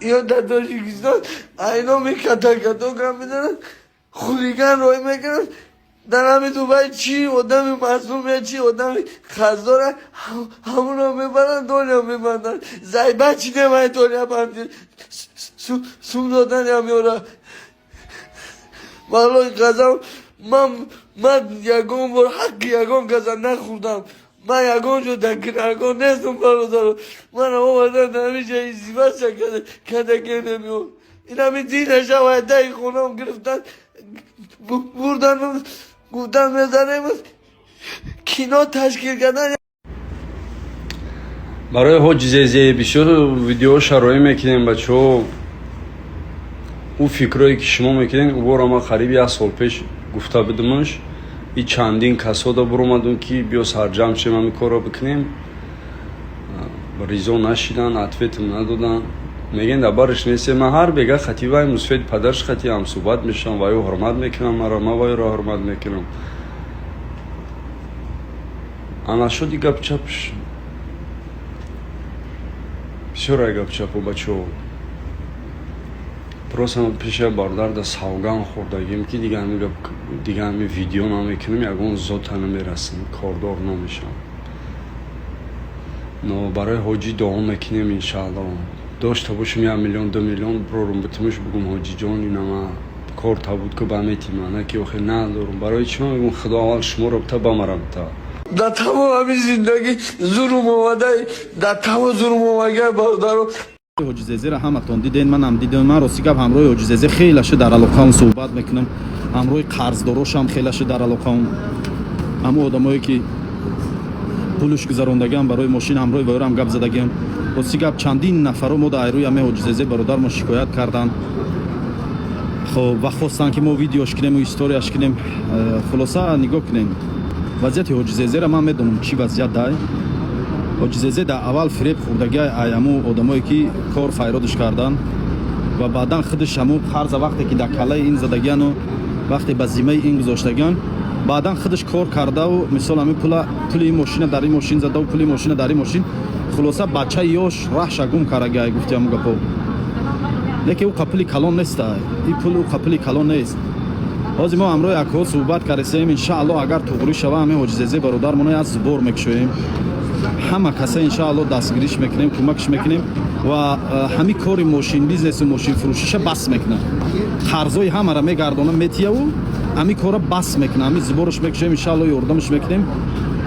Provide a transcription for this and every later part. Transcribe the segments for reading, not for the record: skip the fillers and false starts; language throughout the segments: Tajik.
Ё дар Тоҷикистон айноми ката-като гап мезананд, хулиган рой мекунанд. Дар ҳами Дубай чӣ одами мазлум я, чӣ одами қарздора, ҳамонро мебаранд, долия мебанданд. Зайба чӣ немай, долия банди сум додан ямёра. Валлоҳи қасам, ман ягон бор ҳаққи ягон каса нахӯрдам. Ман ягон ҷо дар гунаҳкор нестам, бародаро. Ман овардан дар ҳамин ҷа издивоҷа карда генемиё. Ин ҳамин динаша вайдаи хонам гирифтан, бурдан, гуфтан мезанем, кино ташкил кардан. Барои Ҳоҷи Зезе бисёр видео шароӣ мекунем, бачаҳо. Ӯ фикрое, ки шумо мекунед, ӯбора ман қариби як сол пеш гуфта будумаш и чандин касода буромадум, ки биё сарҷамъ шем, ҳамин корро бикунем. Ризо нашидан, ответам надодан. Мегӯянд, дар бараш несте. Ман ҳар бега хати вай, мусфеди падараш хати ҳамсӯҳбат мешавам. Ваё ҳурмат мекунам маро, ман вайро ҳурмат мекунам. Ана шуди гапчапш бисёр ай гапчапо, бачаҳо. Просто пеша бародар да савган хӯрдагим, ки дига ҳами гап, дига ҳами видео намекунем, ягон зота намерасем, кордор намешавам. Но барои ҳоҷӣ дуо мекунем, иншаалло. Дошта бошем 1 миллион, 2 миллион, бирорум, битумуш, бугум: «Ҳоҷиҷон, инама кор табуд ку, ба метима». На ки охе надорум. Барои чӣ ман мегӯм, Худо аввал шуморо бита, ба мара бита. Дар тамом ҳамин зиндагӣ зулм омада, дар тамом зулм омага, бародаро. Ҳоҷи Зезеро ҳаматон диден, манам дидем. Ман рости гап, ҳамроҳи Ҳоҷи Зезе хелаша дар алоқаам, суҳбат мекунам. Ҳамроҳи қарздорошам хелаша дар алоқаам, ҳамон одамое, ки пулш гузарондагиам барои мошин, ҳамроҳи вайорам гап задагиам. Рости гап, чандин нафаро мо дар айрӯи ҳаме Ҳоҷи Зезе бародармо шикоят карданд, хоб, ва хостанд, ки мо видеош кунему историяш кунем. Хулоса, нигоҳ кунем вазъияти Ҳоҷи Зезеро. Ман медонам, чӣ вазъият дай. Ҳоҷи Зезе дар аввал фиреб хӯрдагиай ай ҳамун одамое, ки кор файродш карданд, ва баъдан худаш ҳамун қарза вақте ки дар каллаи ин задагиану вақте ба зиммаи ин гузоштагиан, баъдан худаш кор кардаву, мисол, ҳамин пула, пули ин мошина дар ин мошин задаву, пули мошина дар ин мошин. Хулоса, бачаи ёш раҳша гум кардагиай, гуфти ҳамун гапо. Лекин ӯ пули калон неста, ин пул ӯ пули калон нест. Ҳозир мо ҳамроҳи акҳо суҳбат кардесем. Иншаалло, агар туғрӣ шава, ҳамин Ҳоҷи Зезе бародармона як сбор мекушоем. Ҳама каса, иншаалло, дастгириш мекунем, кӯмакш мекунем ва ҳамин кори мошин бизнесу мошинфурӯшиша бас мекунам. Қарзои ҳамара мегардонам, метияву ҳамин кора бас мекунам. Ҳамин сборш мекушем, иншаалло, ёрдамш мекунем,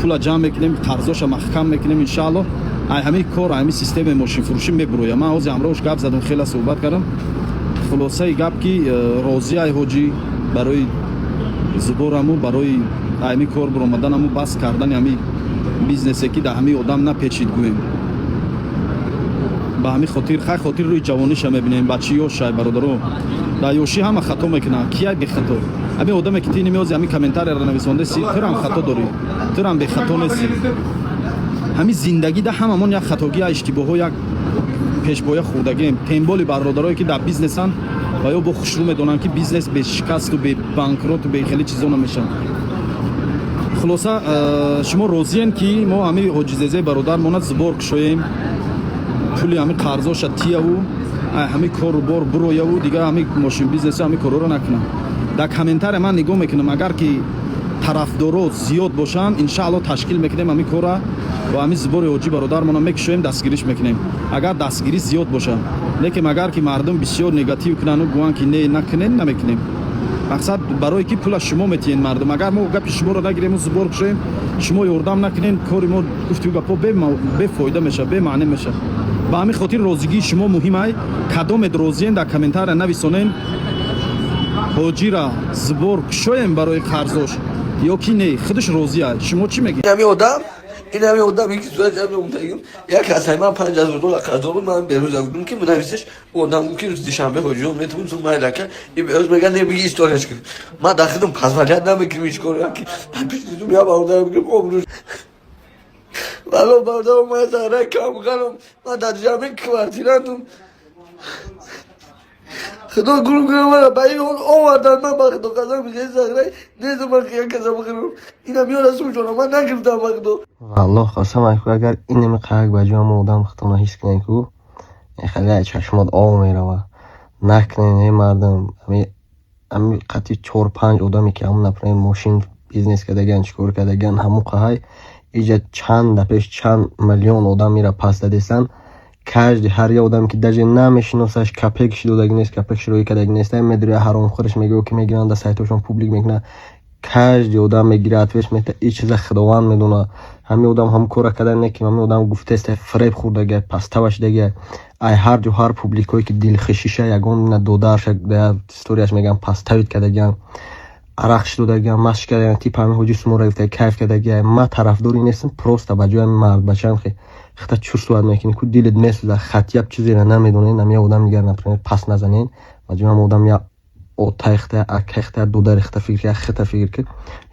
пула ҷамъ мекунем, қарзоша маҳкам мекунем. Иншаалло, ай ҳамин кор, ҳамин системаи мошинфурӯшӣ мебуроям. Ман ҳозир ҳамроҳш гап задам, хела суҳбат кардам. Хулосаи гап, ки розӣ ай ҳоҷӣ барои сбораму, барои ҳамин кор буромаданаму, бас кардани ҳамин бизнесе, ки дар ҳамин одам напечид, гӯем. Ба ҳамин хотир, хай, хотир рӯи ҷавониша мебинем. Бачи ёшай, бародаро, дар ёшӣ ҳама хато мекунанд. Кияй бехато? Ҳамин одаме, ки ти нимеози ҳамин комментарияро нависондаси, турам хато дорӣ, турам бехато нестӣ. Ҳамин зиндагӣ да ҳамамон як хатогӣ, як иштибоҳҳо, як пешбоя хӯрдагием. Тем более бародарое, ки дар бизнесанд ва ё бо хушрӯ медонанд, ки бизнес бе шикасту бе банкроту бе хеле чизо намешавад. Хулоса, шумо розиен, ки мо ҳамин Ҳоҷи Зезе бародармона сбор кушоем, пули ҳамин қарзоша тияву, ҳамин кору бор бурояву, дигар ҳамин мошин бизнесу ҳамин корҳоро накунам? Дар комментария ман нигоҳ мекунам. Агар ки тарафдоро зиёд бошанд, иншаалло, ташкил мекунем ҳамин корра ва ҳамин сбори ҳоҷӣ бародармона мекушоем, дастгириш мекунем, агар дастгирӣ зиёд бошад. Лекин агар ки мардум бисёр негатив кунанду гӯянд, ки не, накунем, намекунем. Мақсад, барое ки пула шумо метиҳен, мардум. Агар мо гапи шуморо нагирему сбор кушоем, шумо ёрдам накунем, кори мо, гуфтию гапҳо, бефоида мешавад, бемаъне мешавад. Ба ҳамин хотир розигии шумо муҳим ай. Кадомед розиен, дар комментария нависонен. Ҳоҷира сбор кушоем барои қарзош ё ки не? Худаш розӣ ай. Шумо чӣ мегӯед? Ҳамин одам, ин ҳамин одам, ки сурати ҳамин омдагим, як кас ман 5000 доллар қарздор буд. Ман берӯза гуфтам, ки менависеш. Одам гуфт, ки рӯзи душанбе ҳоҷиён метавон сум майлака. И берӯз мега, не, биги, историяш кун. Ман дар худам позволять намекунам ҳеҷ коро, ки пишнизум я бародарам гирифт обрӯш. Вало, бародарам, ман зарра кам ғалам, ман дар ҷамъи квартирантум. Худо гурум кунам, мара ба ин ҳол овардан. Ман ба Худо қасам, хеле зарра нестам, ман як каса бихӯрам. Ина меёрасум ҷона, ман нагирифтам, ба Худо. Валлоҳ қасам, айку, агар инами қарак ба ҷои ҳамон одам худтона ҳис кунем, ку Хеле чашмот об мерава. Накунед, эй мардум. Ами қати чор-панҷ одаме ки ҳамун, например, мошин бизнес кардагиан, чӣ кор кардагиан, ҳамун қаҳай иҷа чанд да пеш чанд миллион одам мера пас дадестан. Каждый, ҳар як одаме ки даже намешиносаш, копейкаши додаги нест, копейкаши роӣ кардаги нест, медуря ҳаромхӯраш мегӯ ки мегиранд, дар сайтҳошон публик мекунанд. Каждый одам мегира, ответ мета. И чиза Худованд медонад. Ҳамин одам ҳамун корра карда не ки ҳамин одам гуфтест, фиреб хӯрдагиай, пастава шудагиай. Ай ҳар ҷо, ҳар публикое ки дилхушиша, ягон на додарша историяш мегӯянд, паставит кардагиан, арақш додагиан, машқ кардагиан, типа ҳамин ҳоҷи сумора гуфта кайф кардагиай. Ман тарафдори нестам, просто ба ҷои ҳамин мардбачаам хе хата чур сурат мекунӣ ку, дилат месӯзад, хатияб чизеро намедонед, ҳамин як одам дигар, например, пас назанед. Ба ҷои ҳамон одам як отайхта, акайхта, додарихта фикр, як хита фикр ки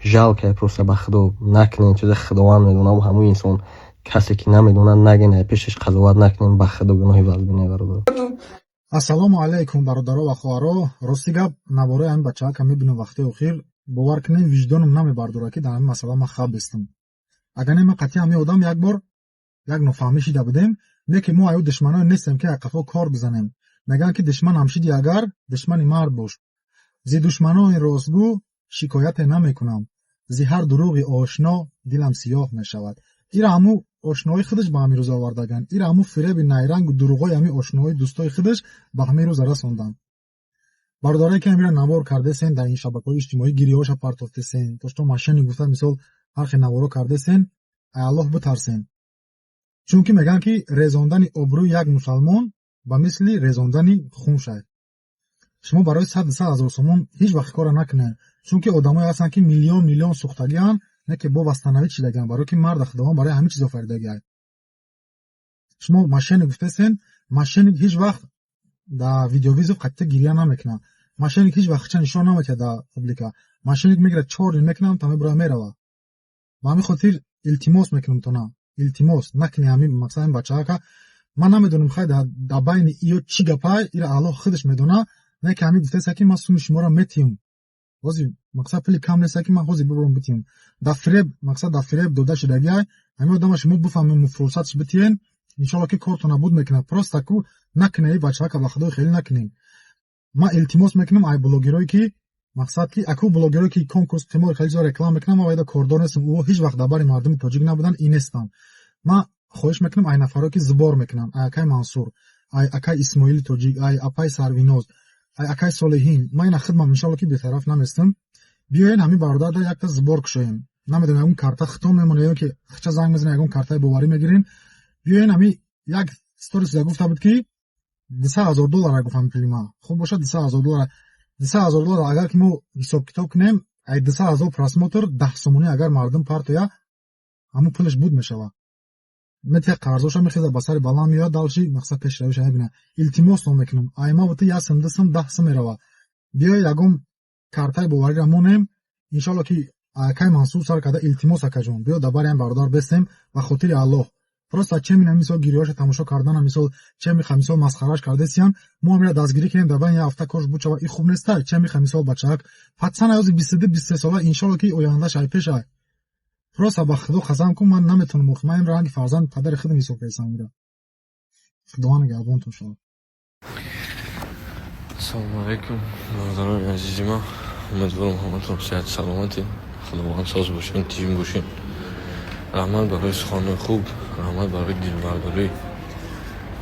жалко, просто ба Худо накунед чиза. Худованд медонад. Ҳамун инсон касе ки намедонад, нагин, пешаш қазоват накунед. Ба Худо гуноҳи вазбине, бародар. Ассалому алайкум, бародаро ва хоҳаро. Рости гап, навораи ҳамин бачаака мебинам вақтҳои охир, бовар кунем, виҷдонам намебардорад, ки дар ҳамин масъала ман хаб бестам. Агар не, ман қатъи ҳамин одам як бор як нофаҳмӣ шида будем, не ки мо аю душманое нестем, ки қафо кор бизанем. Мегӯянд, ки душман ҳам шиди, агар душмани мард бош. Зи душманони ростгӯ шикояте намекунам, зи ҳар дурӯғи ошно дилам сиёҳ мешавад. Ира ҳаму ошноҳои худаш ба ҳамин рӯз овардаганд. Ира ҳаму фиреби найрангу дурӯғҳои ҳамин ошноҳои дӯстои худаш ба ҳамин рӯз расонданд. Бародарое ки ҳамира навор кардесен, дар ин шабакаҳои иҷтимоӣ гирёҳоша партофтесен, то что мошенник гуфта, мисол, ҳар хел наворо кардесен, ай Аллоҳ битарсен, чунки мегӯянд, ки резондани обрӯи як мусалмон ба мисли резондани хун шай. Шумо барои 100-200 ҳазор сомон ҳеҷ вақт кора накунед, чунки одамое ҳастанд, ки миллион миллион сӯхтагианд, не ки бо восстановить шидагианд, барое ки марда Худованд барои ҳамин чиз офаридагиай. Шумо мошенник гуфтесен, мошенник ҳеҷ вақт дар видеовызов қатъия гиря намекунад. Мошенник ҳеҷ вақт хича нишон наметиҳад дар публика. Мошенник мегирад, чор дин мекунад, та мебурад, меравад. Ба ҳамин хотир илтимос мекунам тона, илтимос, накунӣ ҳамин мақсад. Ин бачаака ман намедонам, хай, дар байни иё чӣ гапай, ира Аллоҳ худаш медонад. Не ки ҳамин гуфтеса, ки ман суми шуморо метиҳам, ҳозир мақсад пули кам неста, ки ман ҳозир бибурам битиҳам. Дар фиреб, мақсад, дар фиреб дода шудагиай. Ҳамин одама шумо бифаҳмем, фурсатш битиҳен, иншоалло, ки кортона буд мекунад. Просто ку накунед, и бачаака, ба Худои хеле накунед. Ман илтимос мекунам ай блогерое ки мақсад ки аку блогерое ки конкурс, қимор, хеле чизо реклама мекунам, ман вайда кордор нестам. Ӯ ҳеҷ вақт дар бари мардуми тоҷик набуданд и нестанд. Ман хоҳиш мекунам ай нафарое ки сбор мекунанд, ай акай Мансур, ай акай Исмоили тоҷик, ай апай Сарвиноз, ай акай Солиҳин, ман ина хидмам, иншоалло, ки бетараф наместам. Биёен, ҳамин бародарда якта сбор кушоем. Намедонам, ягон карта хитон мемонад ё ки хича занг мезанем, ягон картаи боварӣ мегирем. Биёен, ҳамин як сторис гуфта буд, ки 200 ҳазор доллара гуфт ҳамин пули ман хуб бошад, 200 ҳазор доллара. 200 ҳазор доллар агар ки мо ҳисоб-китоб кунем, ай 200 ҳазор просмотр 10 сомонӣ агар мардум партоя, ҳамун пулаш буд мешавад. Метия қарзоша мехезад, ба сари баланд меояд, дальше мақсад пешравиша мебинад. Илтимосон мекунам, ай ма бути як сум, 2 сум, 10 сум меравад. Биё, ягон картаи бовариро монем, иншоалло, ки акай Мансур сар карда. Илтимос, акаҷон, биё, дар бари ҳам бародар бестем, ба хотири Аллоҳ. Просто чемина, мисол, гирёҳоша тамошо кардана, мисол, чемиха, мисол, масхараш кардесиян, мо ҳамира дастгирӣ кунем, дар байни як ҳафта корш бучава, и хуб неста. Чемиха, мисол, бачаак патсана ҳози 22, 23 сола, иншоалло, ки ояндаш ай пешай. Просто ба Худо қасам кун, ман наметавонам, охи ман ранги фарзанди падари худам ҳисоб кардесам ира. Худованд нигаҳбонтон шавад. Ассалому алайкум, бародарони азизи ман. Умедворам, ҳаматон сиҳату саломатӣ, Худованд соз бошен, тиҷим бошен. Раҳмат барои суханҳои хуб, раҳмат барои дилбардорӣ,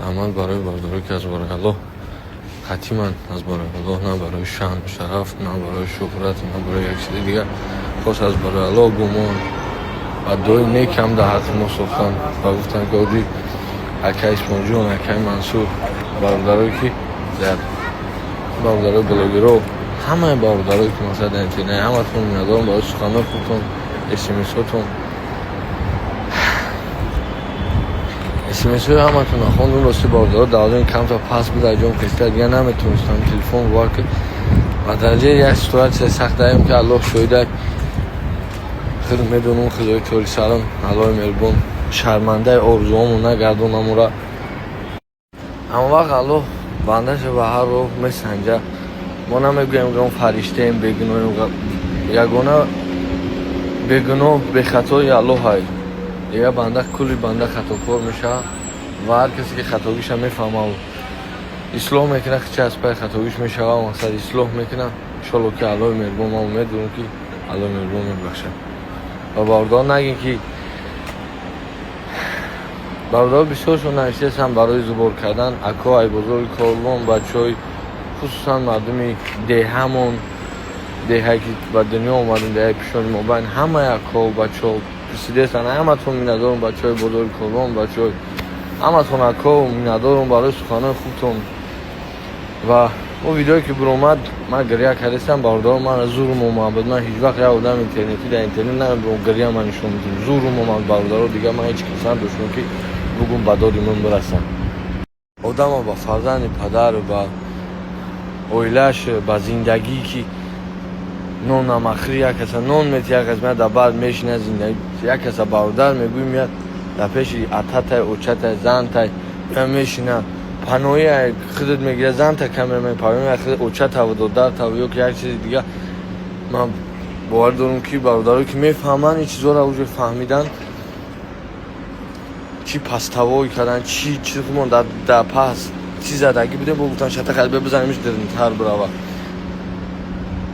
раҳмат барои бародарое, ки аз барои Аллоҳ хатиман, аз барои Аллоҳ, на барои шаъну шараф, на барои шӯҳрат, на барои як чизи дигар, хос аз барои Аллоҳ гумон ва дуои некам дар ҳаққи мо сохтанд ва гуфтанд, ки оди акай Исмоилҷон, акай Мансур, бародарое ки дар бародарои блогеро, ҳамаи бародарое ки масалан дар интернет, ҳаматон миннатдорам барои суханҳои хубтон, смсҳотон. Смсҳои ҳаматонро хондум. Рости, бародаро, давлани камтар паст буд, ҷом хеста дигар наметонистам телефон бовар ки ба дараҷаи як ситуатсия сахт даем, ки Аллоҳ шоҳида, худ медонум, худои тори сарам, Аллоҳи меҳрубон шармандаи орзуҳомон нагардонамура. Ҳама вақт Аллоҳ бандаша ба ҳар роҳ месанҷа. Мо намегӯем, ки фариштаем, бегуноҳем. Ягона бегуноҳ, бехатои Аллоҳ ай. Дигар банда, кулли банда хатокор мешавад ва ҳар касе ки хатогиша мефаҳмад. Ислоҳ мекунад, чи аз пай хатогиш мешава, мақсад, ислоҳ мекунад, иншолло, ки Аллоҳи меҳрубон, ман умед дорам, ки Аллоҳи меҳрубон мебахшад. Ва бародарон, нагин, ки бародаро бисёршон навиштаастанд барои сбор кардан. Ако, ай бозори Корвон, бачаҳои, хусусан мардуми деҳамон, деҳае ки ба дунё омадем, деҳаи Пишони Мобайн, ҳамаи ако, бачаҳо пурсидаастанд. Ҳаматон миннатдорам, бачаҳои бозори Корвон, бачаҳои ҳаматон, ако, миннатдорам барои суханҳои хубтон. Ва он видеое ки биромад, ман гиря кардастам, бародаро, ман зурум омад. Ман ҳеҷ вақт як одам интернетӣ дар интернет намебиром, гиря ман нишон медиҳам. Зурум омад, бародаро, дигар ман ҳеҷ кас надоштам, ки бугум ба доди ман бирасам. Одама ба фарзанди падару ба оилааш, ба зиндагӣ, ки нон намахӯри, як каса нон мети, як кас меяд, дар баъд мешинад зиндагӣ, як каса бародар мегӯй, меяд дар пеши ататай, очатай, зантай меяд, мешинад, паноҳи худат мегирад, занта камера мепарои очатаву додаратаву ё ки як чизи дига. Ман бовар дорам, ки бародарое ки мефаҳманд, ин чизҳоро уже фаҳмидан, чӣ паставой кардан, чӣ чиз худмон дар пас чӣ задагӣ будем, бо гуфтан шата қалбе бизанемиш, дирнтар бирава.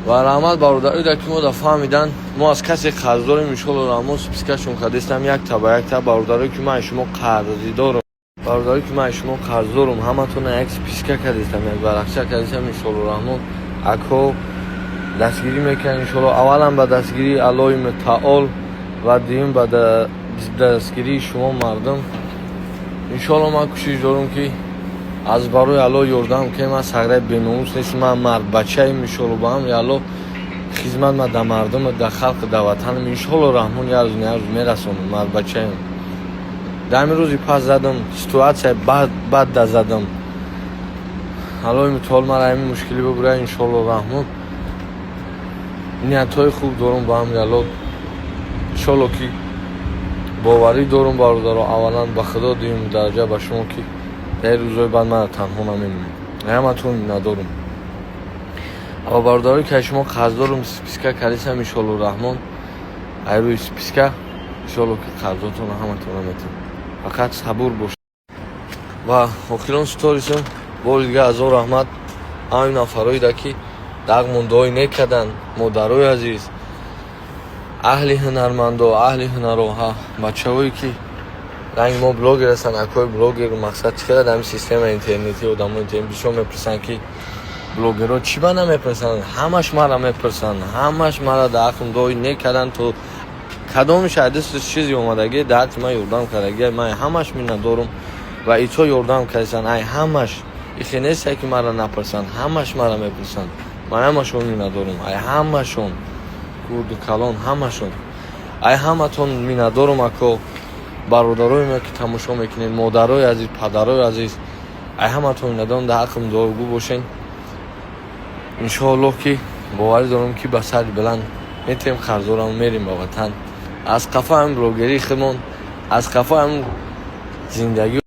Ва раҳмат бародароида, ки мо да фаҳмидан, мо аз касе қарздорем. Иншолло, раҳмон, списка шон кардастам якта ба якта. Бародарое ки ман шумо қарздорам, бародарое ки ман шумо қарздорам, ҳаматона як списка кардастам, як варақча кардастам. Иншолло, раҳмон, ако дастгирӣ мекунад, иншолло. Аввалан ба дастгирии Аллоҳи мутаол ва дуюм ба дастгирии шумо, мардум. Иншолло, ман кӯшиш дорам, ки аз барои Аллоҳ ёрдам кунем. Ман сағраи беномус нестам, ман мардбачаем. Иншолло, ба амри Аллоҳ хизмат ма да мардум, да халқ, да ватанам, иншолло, раҳмон, як рӯз, як рӯз мерасонам. Мардбачаем. Дар ҳамин рӯзи пас задам, ситуация бад да задам. Аллоҳи мутаол мара ҳамин мушкилӣ бибурад, иншолло, раҳмон. Ниятҳои хуб дорам, ба амри Аллоҳ, иншолло, ки боварӣ дорам, бародаро, аввалан ба Худо, дуюм дараҷа ба шумо, ки дар рӯзҳои баъд мара танҳо намемонед. Ҳаматон миннатдорам. Ва бародарое ки аз шумо қарздорам, списка кардисам, иншолло, раҳмон, ай рӯи списка, иншолло, ки қарзотонро ҳаматонро метавон, фақат сабур бош. Ва охирон сторисам, бори дига ҳазор раҳмат ҳамин нафароида, ки дағмон некарданд. Модарои азиз, аҳли ҳунармандо, аҳли ҳунаро, бачаҳое ки ранги мо блогер ҳастанд, акои блогер, мақсад, чӣ қадар ҳамин системаи интернетӣ, одамо интернет бисёр мепурсанд, ки блогерҳо чӣ ба намепурсанд. Ҳамаш мара мепурсанд, ҳамаш мара дар ҳаққм дуои некарданд. То кадомиш аз дасташ чизе омадагӣ, дар ҳаққи ман ёрдам кардагӣ, ман ҳамаш миннатдорум. Ва ито ёрдам кардастанд, ай ҳамаш ихе несте, ки мара напурсанд, ҳамаш мара мепурсанд. Ман ҳамашон миннатдорум, ай ҳамашон, гурду калон, ҳамашон, ай ҳаматон миннатдорум. Ако, бародарои ма, ки тамошо мекунед, модарои азиз, падарои азиз, ай ҳаматон миннатдорум. Дар ҳаққим дуогӯ бошен. Иншоаллоҳ, ки боварӣ дорам, ки ба сари баланд метавем қарздорам, мерем ба ватан, аз қафо ҳамин блогерии худмон, аз қафо ҳамин зиндагӣ.